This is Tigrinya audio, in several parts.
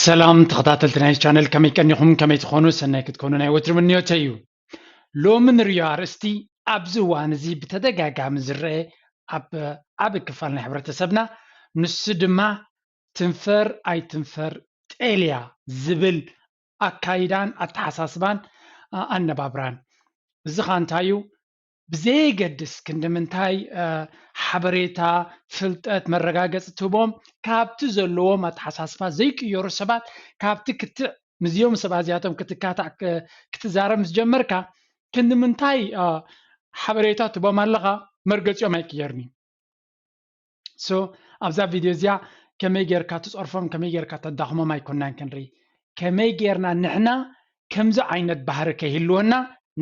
ሰላም ተኸታተልቲ ናይ ቻነል፣ ከመይ ቀኒኹም? ከመይ ትኾኑ? ሰናይ ክትኮኑ ናይ ወትሪ ምንዮተይ እዩ። ሎሚ ንርእዮ ኣርእስቲ ኣብዚ እዋን እዚ ብተደጋጋሚ ዝረአ ኣብ ዓቢ ክፋል ናይ ሕብረተሰብና፣ ንሱ ድማ ትንፈር ኣይትንፈር ጤልያ ዝብል ኣካይዳን ኣተሓሳስባን፣ ኣ-፣ ኣነባብራን። እዚ ኸኣ እንታይ እዩ? ብዘየገድስ ክንዲ ምንታይ፣ እ፣ ሓበሬታ፣ ፍልጠት፣ መረጋገጺ ትህቦም፣ ካብቲ ዘለዎም ኣተሓሳስባ ዘይቅየሩ ሰባት፣ ካብቲ ክትዕ ምስዚኦም ሰባት እዚኣቶም ክትካታዕ ክ-፣ ክትዛረብ ምስ ጀመርካ፣ ክንዲ ምንታይ፣ እ፣ ሓበሬታ ትህቦም ኣለኻ፣ መርገጺኦም ኣይቅየርን እዩ። So ኣብዛ ቪድዮ እዚኣ ከመይ ጌርካ ትጸርፎም፣ ከመይ ጌርካ ተዳኽሞም ኣይኮናን ክንርኢ። ከመይ ጌርና ንሕና ከምዚ ዓይነት ባህሪ ከይህልወና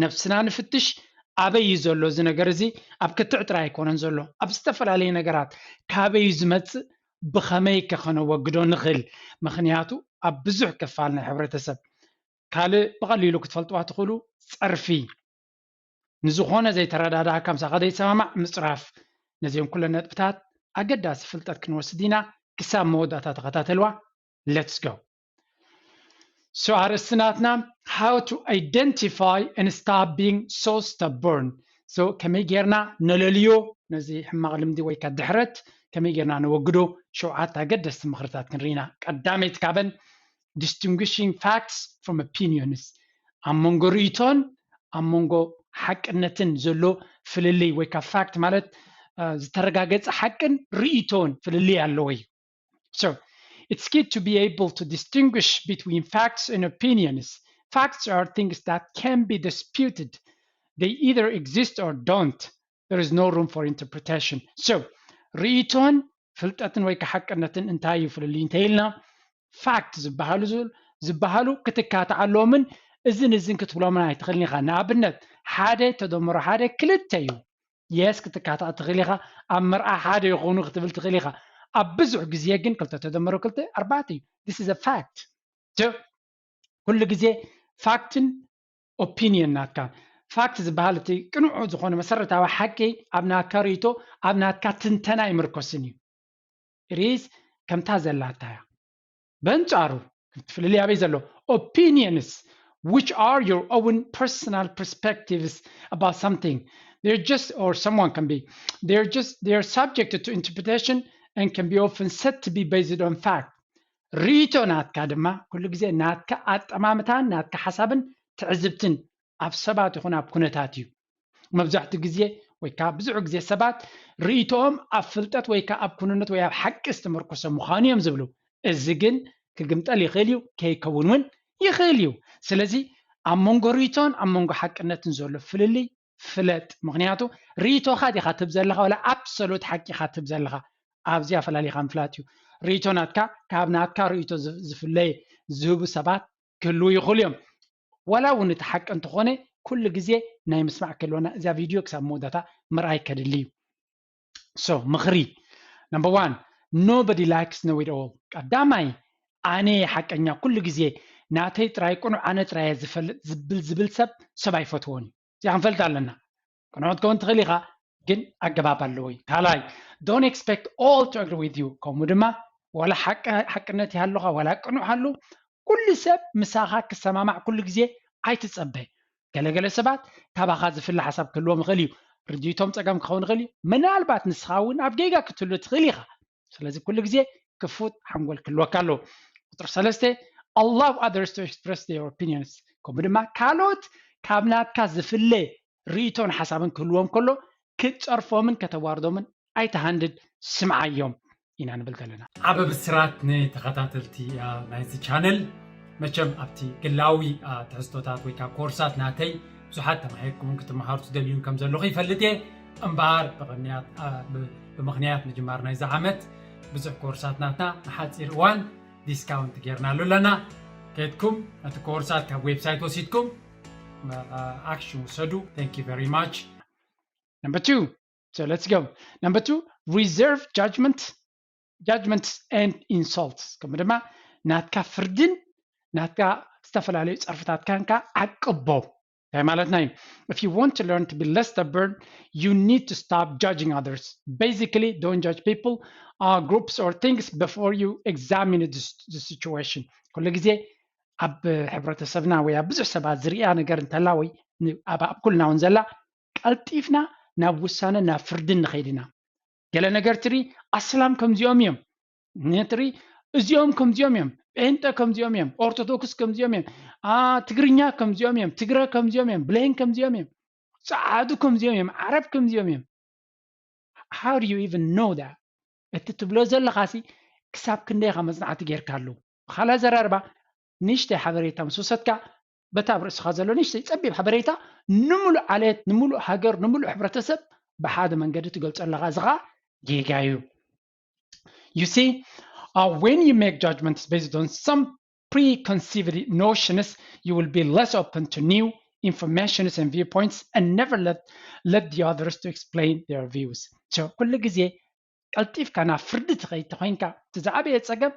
ነብስና ንፍትሽ። ኣበይ እዩ ዘሎ እዚ ነገር እዚ? ኣብ ክትዕ ጥራይ ኣይኮነን ዘሎ፣ ኣብ ዝተፈላለየ ነገራት። ካበይ እዩ ዝመጽእ? ብኸመይ ከ ከነወግዶ ንኽእል? ምኽንያቱ ኣብ ብዙሕ ክፋል ናይ ሕብረተሰብ፣ ካልእ ብቐሊሉ ክትፈልጥዋ ትኽእሉ፣ ጸርፊ፣ ንዝኾነ ዘይተረዳድኣካ፣ ምሳኻ ዘይሰማማዕ ምጽራፍ። ነዚኦም ኩለን ነጥብታት ኣገዳሲ ፍልጠት ክንወስድ ኢና። ክሳብ መወዳእታ ተኸታተልዋ። Let's go። So ኣርእስቲ ናትና፣ how to identify and stop being so stubborn። So ከመይ ጌርና ነለልዮ ነዚ ሕማቕ ልምዲ ወይ ከኣ ድሕረት፣ ከመይ ጌርና ነወግዶ? ሸውዓተ ኣገደስቲ ምኽርታት ክንርኢ ኢና። ቀዳመይቲ ካብን፣ distinguishing facts from opinions። ኣብ መንጎ ርእይቶን ኣብ መንጎ ሓቅነትን ዘሎ ፍልልይ፣ ወይ ካብ ፋክት ማለት፣ እ፣ ዝተረጋገጸ ሓቅን ርእይቶን ፍልልይ ኣለዎ እዩ። So it's key to be able to distinguish between facts and opinions. Facts are things that can be disputed. They either exist or don't. There is no room for interpretation. So ርእይቶን ፍልጠትን ወይ ከ ሓቅነትን እንታይ እዩ ፍልልይ እንተ ኢልና፣ ፋክት ዝበሃሉ ዝ-፣ ዝበሃሉ ክትካትዓሎምን እዝን እዝን ክትብሎምን ኣይትኽእልን ኢኻ። ንኣብነት፣ ሓደ ተደምሮ ሓደ ክልተ እዩ። የስ ክትካታዕ ትኽእል ኢኻ። ኣብ መርዓ ሓደ ይኾኑ ክትብል ትኽእል ኢኻ። ኣብ ብዙሕ ግዜ ግን ክልተ ተደምሮ ክልተ ኣርባዕተ እዩ። This is a fact። So ኩሉ ግዜ ፋክትን ኦፒንየን ናትካ፣ ፋክት ዝበሃል እቲ ቅኑዕ ዝኾነ መሰረታዊ ሓቂ ኣብ ናትካ ርእይቶ፣ ኣብ ናትካ ትንተና ኣይምርኮስን እዩ። ሪስ ከምታ ዘላታ እያ። በንጻሩ እቲ ፍልልይ ኣበይ ዘሎ? Opinions, which are your own personal perspectives about something, they're just, or someone can be, they're just, they're subject to interpretation and can be often said to be based on fact. ርእይቶ ናትካ ድማ ኩሉ ግዜ ናትካ ኣጠማምታን ናትካ ሓሳብን ትዕዝብትን ኣብ ሰባት ይኹን ኣብ ኩነታት እዩ። መብዛሕትኡ ግዜ ወይ ከዓ ብዙሕ ግዜ ሰባት ርእይቶኦም ኣብ ፍልጠት ወይ ከዓ ኣብ ኩንነት ወይ ኣብ ሓቂ ዝተመርኮሰ ምዃኑ እዮም ዝብሉ። እዚ ግን ክግምጠል ይኽእል እዩ፣ ከይከውን እውን ይኽእል እዩ። ስለዚ ኣብ መንጎ ርእይቶን ኣብ መንጎ ሓቅነትን ዘሎ ፍልልይ ፍለጥ። ምኽንያቱ ርእይቶኻ ዲኻ ትህብ ዘለኻ፣ ዋላ ኣብሰሉት ሓቂ ኢኻ ትህብ ዘለኻ? ኣብዚኣ ፈላሊኻ ምፍላጥ እዩ። ርእይቶ ናትካ ካብ ናትካ ርእይቶ ዝ-፣ ዝፍለየ ዝህቡ ሰባት ክህልዉ ይኽእሉ እዮም። ዋላ እውን እቲ ሓቂ እንተኾነ፣ ኩሉ ግዜ ናይ ምስማዕ ክህልወና፣ እዛ ቪድዮ ክሳብ መወዳእታ ምርኣይ ከድሊ እዩ። So ምኽሪ፣ number one, nobody likes know it all። ቀዳማይ፣ ኣነ እየ ሓቀኛ፣ ኩሉ ግዜ ናተይ ጥራይ ቅኑዕ፣ ኣነ ጥራይ እየ ዝፈልጥ ዝብል፣ ዝብል ሰብ፣ ሰብ ኣይፈትዎን እዩ። እዚኣ ክንፈልጥ ኣለና። ቅኑዕ ክትከውን ትኽእል ኢኻ፣ ግን ኣገባብ ኣለዎ እዩ። ካልኣይ፣ don't expect all to agree with you። ከምኡ ድማ ዋላ ሓቂ-፣ ሓቅነት ይሃሉኻ፣ ዋላ ቅኑዕ ሃሉ፣ ኩሉ ሰብ ምሳኻ ክሰማማዕ ኩሉ ግዜ ኣይትጸበ። ገለገለ ሰባት ካባኻ ዝፍለ ሓሳብ ክህልዎም ይኽእል እዩ። ርድኢቶም ጸገም ክኸውን ይኽእል እዩ። ምናልባት ንስኻ እውን ኣብ ጌጋ ክትህሉ ትኽእል ኢኻ። ስለዚ ኩሉ ግዜ ክፉት ሓንጎል ክህልወካ ኣለዎ። ቁጽሪ ሰለስተ፣ allow others to express their opinions። ከምኡ ድማ ካልኦት ካብ ናትካ ዝፍለ ርእይቶን ሓሳብን ክህልዎም ከሎ ክትጸርፎምን ከተዋርዶምን ኣይትሃንድድ፣ ስምዓዮም ኢና ንብል ዘለና። ዓቢ ብስራት ንተኸታተልቲ፣ አ፣ ናይዚ ቻነል። መቸም ኣብቲ ግላዊ፣ አ፣ ትሕዝቶታት ወይ ከዓ ኮርሳት ናተይ ብዙሓት ተማሂርኩምን ክትመሃሩ ትደልዩን ከም ዘለኹ ይፈልጥ እየ። እምበኣር ብቕንያት፣ አ፣ ብ-፣ ብምኽንያት ምጅማር ናይዚ ዓመት ብዙሕ ኮርሳት ናትና ንሓፂር እዋን ዲስካውንት ጌርናሉ ኣለና። ከድኩም ነቲ ኮርሳት ካብ ዌብሳይት ወሲድኩም፣ አ፣ ኣክሽን ውሰዱ። Thank you very much። Number two. So let's go. Number two, reserve judgment, judgments and insults። ከምኡ ድማ ናትካ ፍርድን ናትካ ዝተፈላለዩ ጸርፍታትካን ከኣ ዓቅቦ። እንታይ ማለትና እዩ? If you want to learn to be less stubborn, you need to stop judging others. Basically, don't judge people, uh, groups, or things before you examine the, the situation. ኩሉ ግዜ ኣብ ሕብረተሰብና ወይ ኣብ ብዙሕ ሰባት ዝርኣ ነገር እንተላ ወይ ኣብ ኣብ ኩልና እውን ዘላ ቀልጢፍና ናብ ውሳነ ናብ ፍርዲ ንኸይድ ኢና። ገለ ነገር ትሪ ኣስላም ከምዚኦም እዮም ንትሪ እዚኦም ከምዚኦም እዮም፣ ጴንጠ ከምዚኦም እዮም፣ ኦርቶዶክስ ከምዚኦም እዮም፣ ትግርኛ ከምዚኦም እዮም፣ ትግረ ከምዚኦም እዮም፣ ብሌን ከምዚኦም እዮም፣ ፀዓዱ ከምዚኦም እዮም፣ ዓረብ ከምዚኦም እዮም። How do you even know that? እቲ ትብሎ ዘለኻሲ ክሳብ ክንደይ ኢኻ መፅናዕቲ ጌርካሉ? ብኻልእ ኣዘራርባ ንእሽተይ ሓበሬታ ምስ ወሰድካ በታ ኣብ ርእስኻ ዘሎ ንእሽተይ ፀቢብ ሓበሬታ ንምሉእ ዓሌት፣ ንምሉእ ሃገር፣ ንምሉእ ሕብረተሰብ ብሓደ መንገዲ ትገልፆ ኣለኻ። እዚ ኸዓ ጌጋ እዩ። You see, uh, when you make judgments based on some preconceived notions, you will be less open to new informations and viewpoints and never let, let the others to explain their views. So ኩሉ ግዜ ቀልጢፍካ ናብ ፍርዲ ትኸይድ ተኾይንካ እቲ ዝዓበየ ፀገም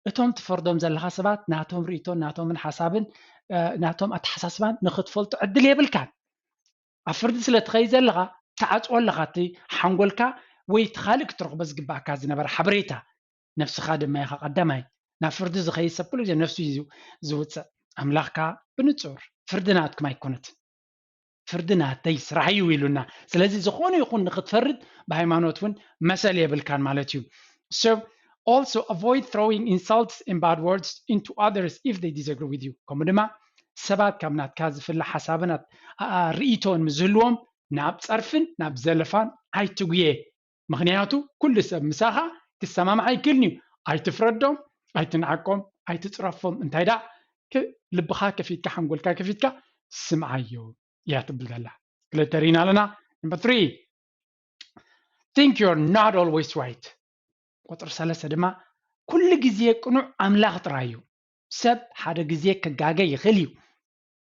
እቶም ትፈርዶም ዘለኻ ሰባት ናቶም ርእይቶን ናቶምን ሓሳብን ናቶም ኣተሓሳስባን ንክትፈልጡ ዕድል የብልካን። ኣብ ፍርዲ ስለ ትኸይድ ዘለኻ ትዓፅዎ ኣለኻ እቲ ሓንጎልካ ወይ እቲ ካልእ ክትረኽቦ ዝግባእካ ዝነበረ ሓበሬታ። ነፍስኻ ድማ ኢኻ ቀዳማይ። ናብ ፍርዲ ዝኸይድ ሰብ ኩሉ ግዜ ነፍሱ እዩ ዝውፅእ። ኣምላኽካ ብንፁር ፍርዲ ናትኩም ኣይኮነትን፣ ፍርዲ ናተይ ስራሕ እዩ ኢሉና። ስለዚ ዝኾነ ይኹን ንክትፈርድ ብሃይማኖት እውን መሰል የብልካን ማለት እዩ። So also avoid throwing insults and bad words into others if they disagree with you። ከምኡ ድማ ሰባት ካብ ናትካ ዝፍለ ሓሳብን ርእይቶን ምስ ዝህልዎም ናብ ፀርፍን ናብ ዘለፋን ኣይትጉየ። ምኽንያቱ ኩሉ ሰብ ምሳኻ ክሰማማዕ ኣይክእልን እዩ። ኣይትፍረዶም፣ ኣይትንዓቆም፣ ኣይትፅረፎም። እንታይ ደኣ ልብኻ ከፊትካ ሓንጎልካ ከፊትካ ስምዓዮ እያ ትብል ዘላ። ክልተ ርኢና ኣለና። Number three, think you're not always right። ቁፅሪ ሰለስተ ድማ ኩሉ ግዜ ቅኑዕ ኣምላኽ ጥራይ እዩ። ሰብ ሓደ ግዜ ክጋገ ይኽእል እዩ።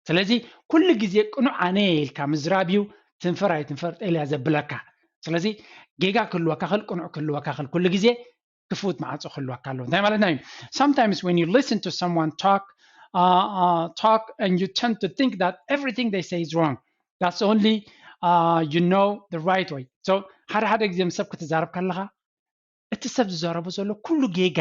ስለዚ ኩሉ ግዜ ቅኑዕ ኣነ ኢልካ ምዝራብ እዩ ትንፈር ኣይትንፈር ጤልያ ዘብለካ። ስለዚ ጌጋ ክህልወካ ክእል፣ ቅኑዕ ክህልወካ ክእል፣ ኩሉ ግዜ ክፉት ማዕፆ ክህልወካ ኣለዎ። እንታይ ማለትና እዩ? Sometimes when you listen to someone talk, uh, uh, talk and you tend to think that everything they say is wrong, that's only, uh, you know, the right way. So ሓደ ሓደ ግዜ ምስ ሰብ ክትዛረብ ከለኻ እቲ ሰብ ዝዛረቦ ዘሎ ኩሉ ጌጋ፣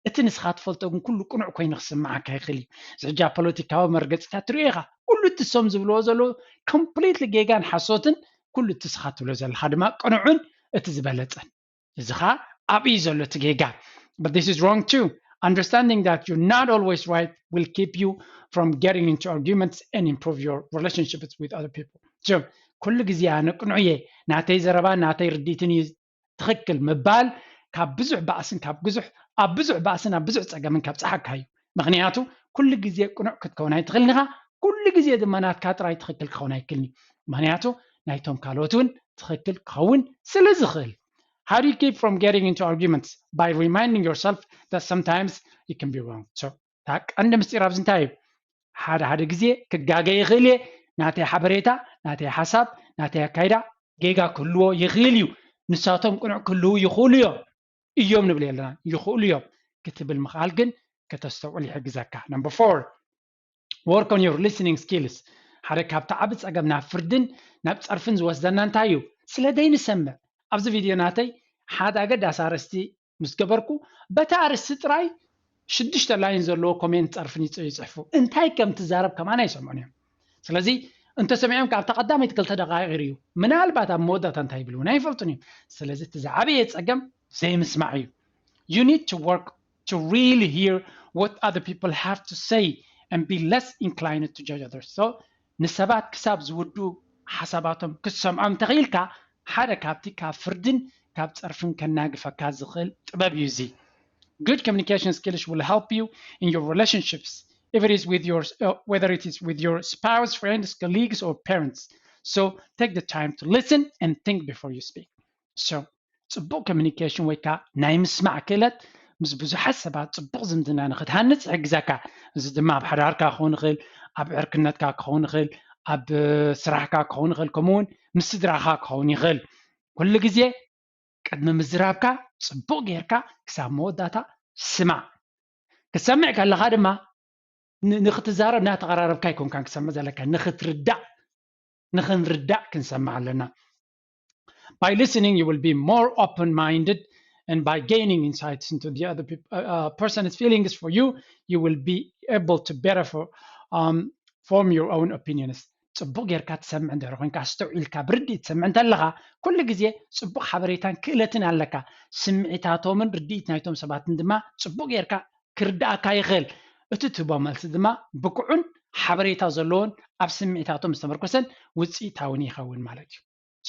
እቲ ንስኻ ትፈልጦ ግን ኩሉ ቅኑዕ ኮይኑ ክስምዓካ ይኽእል እዩ። እዚ ሕጂ ኣብ ፖለቲካዊ መርገፂታት ትሪኦ ኢኻ። ኩሉ እቲ እሶም ዝብልዎ ዘለዉ ኮምፕሊትሊ ጌጋን ሓሶትን፣ ኩሉ እቲ ንስኻ ትብሎ ዘለኻ ድማ ቅኑዕን እቲ ዝበለፀን። እዚ ኸዓ ኣብኡ እዩ ዘሎ እቲ ጌጋ። But this is wrong too. Understanding that you're not always right will keep you from getting into arguments and improve your relationships with other people. So ኩሉ ግዜ ኣነ ቅኑዕ እየ፣ ናተይ ዘረባ ናተይ ርዲትን እዩ ትኽክል ምባል ካብ ብዙሕ ባእስን ካብ ብዙሕ ኣብ ብዙሕ ባእስን ኣብ ብዙሕ ፀገምን ካብ ፀሓካ እዩ። ምክንያቱ ኩሉ ግዜ ቅኑዕ ክትከውን ኣይትኽእልን ኢኻ፣ ኩሉ ግዜ ድማ ናትካ ጥራይ ትኽክል ክኸውን ኣይክእልን እዩ። ምክንያቱ ናይቶም ካልኦት እውን ትኽክል ክኸውን ስለ ዝኽእል። How do you keep from getting into arguments? By reminding yourself that sometimes you can be wrong. So እታ ቀንዲ ምስጢር ኣብዚ እንታይ እዩ? ሓደ ሓደ ግዜ ክጋገ ይኽእል እየ፣ ናተይ ሓበሬታ፣ ናተይ ሓሳብ፣ ናተይ ኣካይዳ ጌጋ ክህልዎ ይኽእል እዩ። ንሳቶም ቅኑዕ ክህልዉ ይኽእሉ እዮም። እዮም ንብል የለና፣ ይኽእሉ እዮም ክትብል ምኽኣል ግን ከተስተውዕል ይሕግዘካ። Number four, work on your listening skills። ሓደ ካብቲ ዓቢ ጸገም ናብ ፍርድን ናብ ጸርፍን ዝወስደና እንታይ እዩ? ስለ ዘይንሰምዕ። ኣብዚ ቪድዮ ናተይ ሓደ ኣገዳሲ ኣርእስቲ ምስ ገበርኩ በቲ ኣርእስቲ ጥራይ ሽዱሽተ ላይን ዘለዎ ኮሜንት ጸርፍን ይጽ- ይጽሕፉ። እንታይ ከም ትዛረብ ከማን ኣይሰምዑን እዮም። ስለዚ እንተሰሚዖም ካብታ ቀዳመይቲ ክልተ ደቃይቕ ይርእዩ። ምናልባት ኣብ መወዳእታ እንታይ ይብሉ እውን ኣይፈልጡን እዮም። ስለዚ እቲ ዝዓበየ ጸገም ዘይምስማዕ እዩ። You need to work to really hear what other people have to say and be less inclined to judge others. So ንሰባት ክሳብ ዝውድኡ ሓሳባቶም ክትሰምዖም እንተኽኢልካ ሓደ ካብቲ ካብ ፍርድን ካብ ጸርፍን ከናግፈካ ዝኽእል ጥበብ እዩ እዚ። Good communication skills will help you in your relationships, if it is with your, uh, whether it is with your spouse, friends, colleagues, or parents. So take the time to listen and think before you speak. So ጽቡቕ ኮሚኒኬሽን ወይ ከዓ ናይ ምስማዕ ክእለት ምስ ብዙሓት ሰባት ጽቡቕ ዝምድና ንክትሃንፅ ይሕግዘካ። እዚ ድማ ኣብ ሓዳርካ ክኸውን ይኽእል፣ ኣብ ዕርክነትካ ክኸውን ይኽእል፣ ኣብ ስራሕካ ክኸውን ይኽእል፣ ከምኡ እውን ምስ ስድራኻ ክኸውን ይኽእል። ኩሉ ግዜ ቅድሚ ምዝራብካ ጽቡቕ ጌርካ ክሳብ መወዳእታ ስማዕ። ክትሰምዕ ከለኻ ድማ ንክትዛረብ እናተቐራረብካ ኣይኮንካን ክሰምዕ ዘለካ፣ ንክትርዳእ ንክንርዳእ ክንሰምዕ ኣለና። By listening, you will be more open-minded, and by gaining insights into the other peop- uh, uh, person's feelings for you, you will be able to better for, um, form your own opinions. ጽቡቕ ጌርካ ትሰምዕ እንድሕር ኮይንካ፣ ኣስተውዒልካ ብርድኢት ትሰምዕ እንተለኻ፣ ኩሉ ግዜ ጽቡቕ ሓበሬታን ክእለትን ኣለካ። ስምዒታቶምን ርድኢት ናይቶም ሰባትን ድማ ጽቡቕ ጌርካ ክርዳእካ ይኽእል። እቲ ትህቦ መልሲ ድማ ብቁዕን ሓበሬታ ዘለዎን ኣብ ስምዒታቶም ዝተመርኮሰን ውፅኢታውን ይኸውን ማለት እዩ።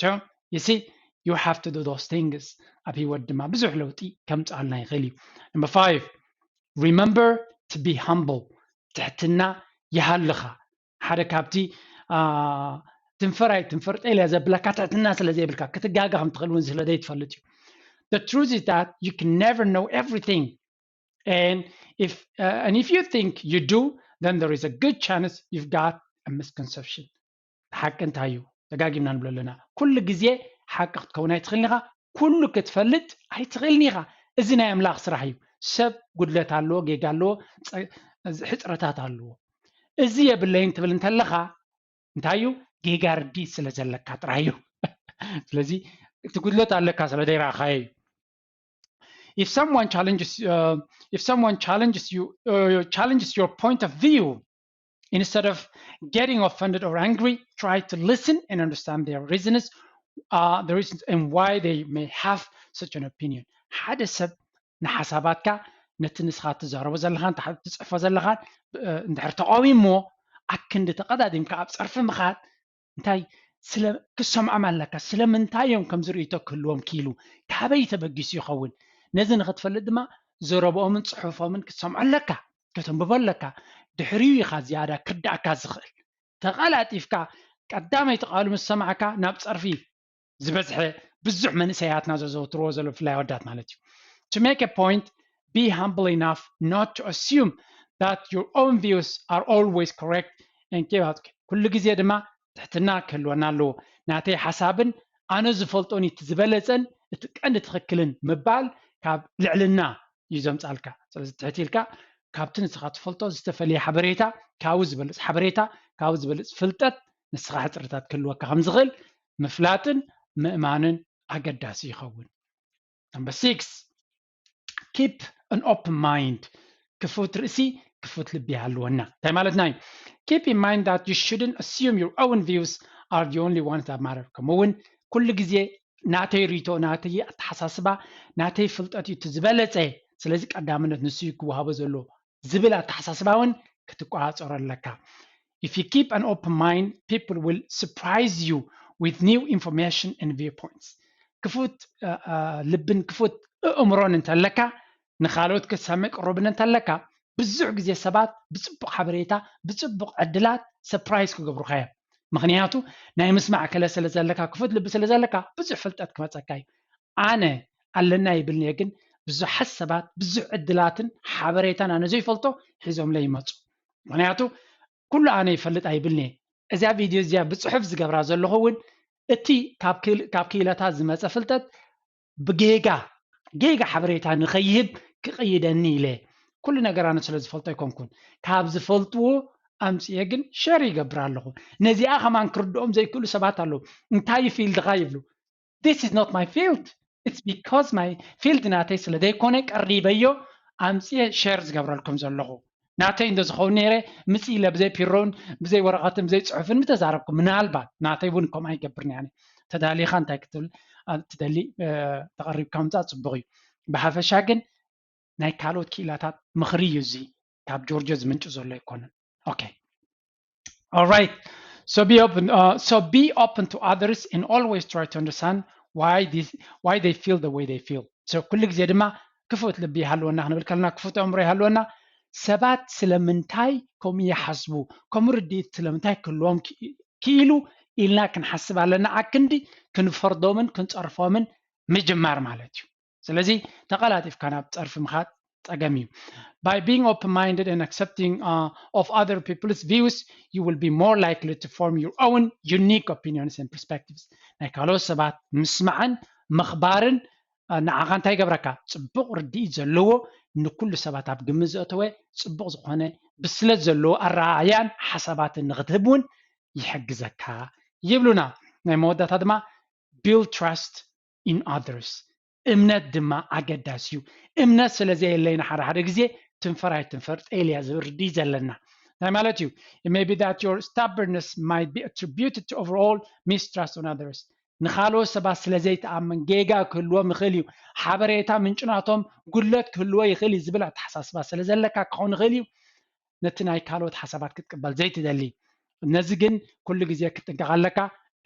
So you see, you have to do those things። ኣብ ህይወት ድማ ብዙሕ ለውጢ ከምፅኣልና ይኽእል እዩ። Number five, remember to be humble። ትሕትና ይሃልኻ። ሓደ ካብቲ ትንፈር ኣይትንፈር ጤልያ ዘብለካ ትሕትና ስለ ዘይብልካ ክትጋገ ከም ትኽእል እውን ስለ ዘይትፈልጥ እዩ። The truth is that you can never know everything. And if uh, and if you think you do, then there is a good chance you've got a misconception. ሓቂ እንታይ እዩ? ደጋጊምና ንብሎ ኣለና። ኩሉ ግዜ ሓቂ ክትከውን ኣይትኽእልን ኢኻ። ኩሉ ክትፈልጥ ኣይትኽእልን ኢኻ። እዚ ናይ ኣምላኽ ስራሕ እዩ። ሰብ ጉድለት ኣለዎ፣ ጌጋ ኣለዎ፣ ሕፅረታት ኣለዎ። እዚ የብለይን ትብል እንተለኻ እንታይ እዩ? ጌጋ ርድኢት ስለ ዘለካ ጥራይ እዩ። ስለዚ እቲ ጉድለት ኣለካ ስለ ዘይረኣኻዮ እዩ። If someone challenges uh, if someone challenges you uh, challenges your point of view, instead of getting offended or angry, try to listen and understand their reasons, uh, the reasons and why they may have such an opinion. ሓደ ሰብ ንሓሳባትካ ነቲ ንስኻ ትዛረቦ ዘለኻን ትጽሕፎ ዘለኻን እንድሕር ተቃዊሞ ኣክንዲ ተቀዳዲምካ ኣብ ጸርፊ ምኻድ እንታይ ስለ ክሰምዖም ኣለካ። ስለምንታይ እዮም ከምዚ ርእይቶ ክህልዎም ክኢሉ? ካበይ ተበጊሱ ይኸውን? ነዚ ንኽትፈልጥ ድማ ዘረብኦምን ጽሑፎምን ክትሰምዖ ኣለካ፣ ከተንብቦ ኣለካ። ድሕሪኡ ኢኻ ዝያዳ ክርዳእካ ዝኽእል። ተቐላጢፍካ ቀዳመይቲ ቃሉ ምስ ሰማዕካ ናብ ጸርፊ ዝበዝሐ ብዙሕ መንእሰያትና ዘዘውትርዎ ዘሎ ብፍላይ ኣወዳት ማለት እዩ። To make a point, be humble enough not to assume that your own views are always correct and give out. ኩሉ ግዜ ድማ ትሕትና ክህልወና ኣለዎ። ናተይ ሓሳብን ኣነ ዝፈልጦን እቲ ዝበለፀን እቲ ቀንዲ ትኽክልን ምባል ካብ ልዕልና እዩ ዘምፃልካ። ስለዚ ትሕት ኢልካ ካብቲ ንስኻ ትፈልጦ ዝተፈለየ ሓበሬታ ካብኡ ዝበልፅ ሓበሬታ ካብኡ ዝበልፅ ፍልጠት ንስኻ ሕፅርታት ክህልወካ ከም ዝኽእል ምፍላጥን ምእማንን ኣገዳሲ ይኸውን። Number six, keep an open mind. ክፉት ርእሲ ክፉት ልቢ ይሃልወና። እንታይ ማለትና እዩ? Keep in mind that you shouldn't assume your own views are the only ones that matter. ከምኡ እውን ኩሉ ግዜ ናተይ ርእይቶ ናተይ ኣተሓሳስባ ናተይ ፍልጠት እዩ እቲ ዝበለፀ፣ ስለዚ ቀዳምነት ንሱ እዩ ክወሃቦ ዘለዎ ዝብል ኣተሓሳስባ እውን ክትቆፃፀሮ ኣለካ። If you keep an open mind, people will surprise you with new information and viewpoints. ክፉት ልብን ክፉት ኣእምሮን እንተለካ ንካልኦት ክትሰምዕ ቅሩብን እንተለካ ብዙሕ ግዜ ሰባት ብፅቡቅ ሓበሬታ ብፅቡቅ ዕድላት surprise ክገብሩካ እዮም። ምክንያቱ ናይ ምስማዕ ክእለት ስለ ዘለካ ክፉት ልቢ ስለ ዘለካ ብዙሕ ፍልጠት ክመፀካ እዩ። ኣነ ኣለና ይብልንየ ግን ብዙሓት ሰባት ብዙሕ ዕድላትን ሓበሬታን ኣነ ዘይፈልጦ ሒዞምለይ ይመፁ። ምክንያቱ ኩሉ ኣነ ይፈልጥ ኣይብልንየ። እዚኣ ቪድዮ እዚኣ ብፅሑፍ ዝገብራ ዘለኹ እውን እቲ ካብ ክእለታት ዝመፀ ፍልጠት ብጌጋ ጌጋ ሓበሬታ ንኸይህብ ክቕይደኒ ኢለ ኩሉ ነገር ኣነ ስለ ዝፈልጦ ኣይኮንኩን። ካብ ዝፈልጥዎ ኣምፅኤ ግን share ይገብር ኣለኹ። ነዚኣ ከማን ክርድኦም ዘይክእሉ ሰባት ኣለዉ። እንታይ እዩ field ኻ ይብሉ። This is not my field. It's because my field ናተይ ስለ ዘይኮነ ቀሪበዮ ኣምፅኤ share ዝገብረልኩም ዘለኹ። ናተይ እንዶ ዝኸውን ነይረ ምፅ ኢለ ብዘይ ፒሮን ብዘይ ወረቐትን ብዘይ ፅሑፍን ምተዛረብኩ። ምናልባት ናተይ እውን ከምኣ ይገብር ነያነ። ተዳሊኻ እንታይ ክትብል ትደሊ ተቐሪብካ ምፃእ ፅቡቕ እዩ። ብሓፈሻ ግን ናይ ካልኦት ክኢላታት ምኽሪ እዩ እዚ ካብ ጆርጆ ዝምንጭ ዘሎ ኣይኮነን። Okay. All right. So be open. Uh, so be open to others and always try to understand why this why they feel the way they feel. So ኩሉ ግዜ ድማ ክፉት ልቢ ይሃልወና ክንብል ከለና ክፉት ኣእምሮ ይሃልወና። ሰባት ስለምንታይ ከምኡ ይሓስቡ ከምኡ ርድኢት ስለምንታይ ክህልዎም ክኢሉ ኢልና ክንሓስብ ኣለና። ኣክንዲ ክንፈርዶምን ክንፀርፎምን ምጅማር ማለት እዩ። ስለዚ ተቐላጢፍካ ናብ ፀርፊ ምኻድ ፀገም እዩ። By being open-minded and accepting uh, of other people's views, you will be more likely to form your own unique opinions and perspectives. ናይ ካልኦት ሰባት ምስማዕን ምኽባርን ንዓኻ እንታይ ይገብረካ? ፅቡቕ ርድኢት ዘለዎ ንኩሉ ሰባት ኣብ ግምት ዘእተወ ጽቡቕ ዝኾነ ብስለት ዘለዎ ኣረኣእያን ሓሳባትን ንኽትህብ እውን ይሕግዘካ ይብሉና። ናይ መወዳእታ ድማ build trust in others፣ እምነት ድማ ኣገዳሲ እዩ። እምነት ስለ ዘየለይና ሓደ ሓደ ግዜ ትንፈር ኣይትንፈር ጤል እያ ዝብል ርድኢት ዘለና። እንታይ ማለት እዩ? It may be that your stubbornness might be attributed to overall mistrust on others። ንኻልኦት ሰባት ስለ ዘይትኣምን ጌጋ ክህልዎም ይኽእል እዩ። ሓበሬታ ምንጭናቶም ጉድለት ክህልዎ ይኽእል እዩ ዝብል ኣተሓሳስባ ስለ ዘለካ ክኸውን ይኽእል እዩ። ነቲ ናይ ካልኦት ሓሳባት ክትቅበል ዘይትደሊ። ነዚ ግን ኩሉ ግዜ ክትጥንቀቕ ኣለካ።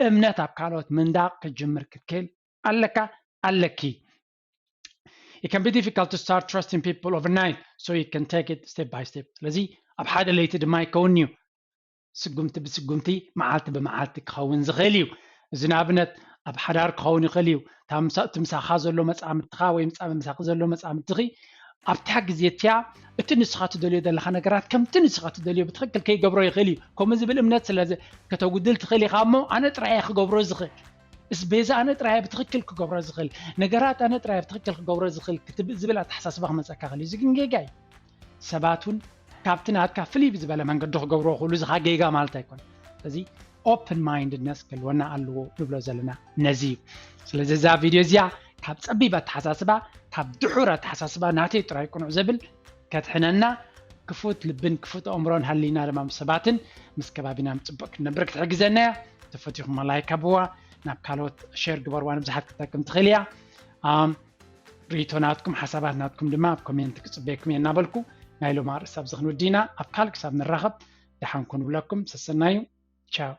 እምነት ኣብ ካልኦት ምንዳቕ ክትጅምር ክትክእል ኣለካ ኣለኪ። It can be difficult to start trusting people overnight, so you can take it step by step። ስለዚ ኣብ ሓደ ለይቲ ድማ ኣይከውን እዩ። ስጉምቲ ብስጉምቲ፣ መዓልቲ ብመዓልቲ ክኸውን ዝኽእል እዩ። እዚ ንኣብነት ኣብ ሓዳር ክኸውን ይኽእል እዩ። እቲ ምሳኻ ዘሎ መጻምድትኻ ወይ ምጻ- ምሳኺ ዘሎ መጻምድትኺ ኣብታ ግዜ እቲያ እቲ ንስኻ ትደልዮ ዘለኻ ነገራት ከምቲ ንስኻ ትደልዮ ብትኽክል ከይገብሮ ይኽእል እዩ። ከምኡ ዝብል እምነት ስለ ዝ- ከተጉድል ትኽእል ኢኻ እሞ ኣነ ጥራይ እየ ክገብሮ ዝኽእል፣ እስ ቤዛ ኣነ ጥራይ እየ ብትኽክል ክገብሮ ዝኽእል፣ ነገራት ኣነ ጥራይ እየ ብትኽክል ክገብሮ ዝኽእል ክትብ- ዝብል ኣተሓሳስባ ክመጸካ ይኽእል እዩ። እዚ ግን ጌጋ እዩ። ሰባት እውን ካብቲ ናትካ ፍልይ ብዝበለ መንገዲ ክገብርዎ ክእሉ ዝኻ ጌጋ ማለት ኣይኮነን። ስለዚ open mindedness ክህልወና ኣለዎ ንብሎ ዘለና ነዚ እዩ። ስለዚ እዛ ቪድዮ እዚኣ ካብ ጸቢብ ኣተሓሳስባ፣ ካብ ድሑር ኣተሓሳስባ ናተይ ጥራይ ቅኑዕ ዘብል ከድሕነና፣ ክፉት ልብን ክፉት ኣእምሮን ሃሊና ድማ ምስ ሰባትን ምስ ከባቢና ምጽቡቕ ክንነብር ክትሕግዘና እያ። ተፈቲኹም ላይክ ኣብዋ፣ ናብ ካልኦት ሼር ግበርዋ፣ ንብዙሓት ክትጠቅም ትኽእል እያ። ኣም፣ ርእይቶ ናትኩም ሓሳባት ናትኩም ድማ ኣብ ኮሜንት ክጽበየኩም እየ እናበልኩ ናይ ሎማ ርእሲ ኣብዚ ክንውድእ ኢና። ኣብ ካልእ ክሳብ ንራኸብ ደሓን ኩኑ ብለኩም ሰሰናዩ። ቻው።